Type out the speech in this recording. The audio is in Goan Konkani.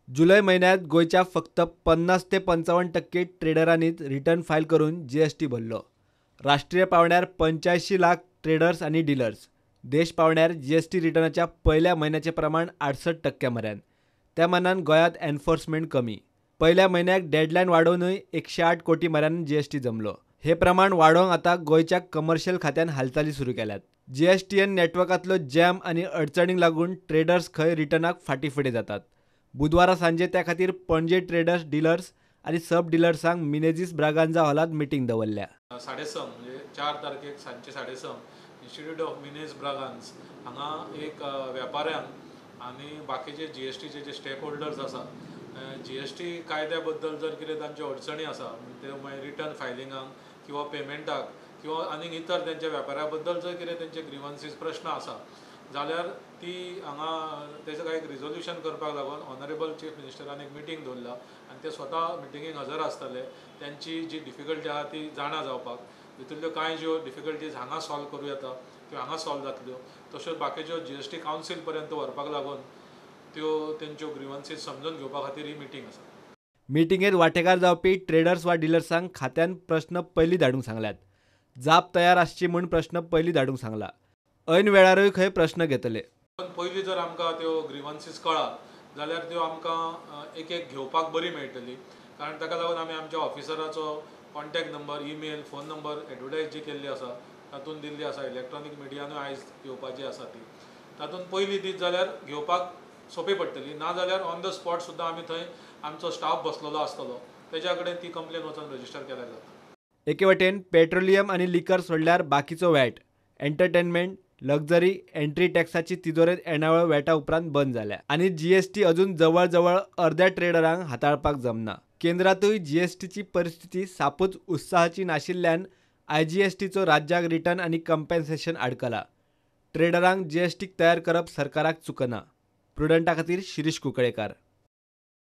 जुलय म्हयन्यांत गोंयच्या फक्त 50 ते 55% ट्रेडरांनीच रिटर्न फायल करून जीएसटी भरलो. राष्ट्रीय पांवड्यार 85 लाख ट्रेडर्स आनी डिलर्स. देश पांवड्यार जीएसटी रिटर्नाच्या पयल्या म्हयन्याचें प्रमाण 68% म्हऱ्यान. त्या मानान गोंयांत एनफोर्समेंट कमी. पयल्या म्हयन्याक डेडलायन वाडोवनूय 108 कोटी म्हऱ्यान जीएसटी जमलो. हे प्रमाण वाडोवंक आतां गोंयच्या कमर्शियल खात्यान हालचाली सुरू केल्यात. जीएसटीएन नेटवर्कांतलो जॅम आनी अडचणींक लागून ट्रेडर्स खंय रिटर्नाक फाटीं फुडें जातात. बुधवारा सांजे त्या खातीर पणजे ट्रेडर्स, डिलर्स आनी सब डिलर्सांक मिनेझीस ब्रागांझा हॉलांत मिटींग दवरल्या. 6:30 म्हणजे 4 तारखेक सांजचे 6:30 इन्स्टिट्यूट ऑफ मिनेझ ब्रागांझ हांगा एक वेपाऱ्यांक आनी बाकीचे जीएसटीचे जे स्टेक होल्डर्स आसा, जीएसटी कायद्या बद्दल जर कितें तांच्यो अडचणी आसा, ते मागीर रिटर्न फायलिंगाक किंवा पेमेंटाक किंवा आनीक इतर तेंच्या वेपाऱ्या बद्दल जर कितें तेंचे ग्रिवन्सीस प्रश्न आसा जाल्यार ती हांगा तेजो काय एक रिजोल्युशन करपाक लागून ऑनरेबल चीफ मिनिस्टरान एक मिटींग दवरला आनी ते स्वता मिटिंगेक हजर आसतले. तेंची जी डिफिकल्टी आहा ती जाणा जावपाक, भितरल्यो कांय ज्यो डिफिकल्टीज हांगा सॉल्व करूं येता त्यो हांगा सॉल्व जातल्यो, तश्योच बाकीच्यो जीएसटी कावन्सील पर्यंत व्हरपाक लागून त्यो तेंच्यो ग्रिवन्सीज समजून घेवपा खातीर ही मिटींग आसा. मिटिंगेत वांटेकार जावपी ट्रेडर्स वा डिलर्सांक खात्यान प्रस्न पयलीं धाडूंक सांगल्यात. जाप तयार आसची म्हूण प्रस्न पयलीं धाडूंक सांगला. ऐन वेळारूय खंय प्रस्न घेतले. पयलीं जर आमकां त्यो ग्रिवन्सीज कळत जाल्यार त्यो आमकां एक एक घेवपाक बरी मेळटली, कारण ताका लागून आमी आमच्या ऑफिसराचो contact number, email, phone number advertise जी केल्ली आसा तातूंत दिल्ली आसा. इलेक्ट्रॉनीक मिडियानूय आयज येवपाची आसा ती, तातूंत पयलीं दीत जाल्यार घेवपाक सोंपी पडटली. ना जाल्यार ऑन the spot सुद्दां आमी थंय आमचो स्टाफ बसलेलो आसतलो, तेज्या कडेन ती कंप्लेन वचून रजिस्टर केल्यार जाता. एके वटेन पेट्रोलियम आनी लिकर सोडल्यार बाकीचो वॅट, एंटरटेनमेंट, लक्झरी एंट्री टॅक्साची तिजोरेंत येणावळ वॅटा उपरांत बंद जाल्या आनी जीएसटी अजून जवळ जवळ अर्द्या ट्रेडरांक हाताळपाक जमना. केंद्रांतूय जीएसटीची परिस्थिती सापूच उत्साहाची नाशिल्ल्यान आयजीएसटीचो राज्याक रिटर्न आनी कंपेन्सेशन आडकला. ट्रेडरांक जीएसटीक तयार करप सरकाराक चुकना. प्रुडंटा खातीर शिरीष कुंकळेकार.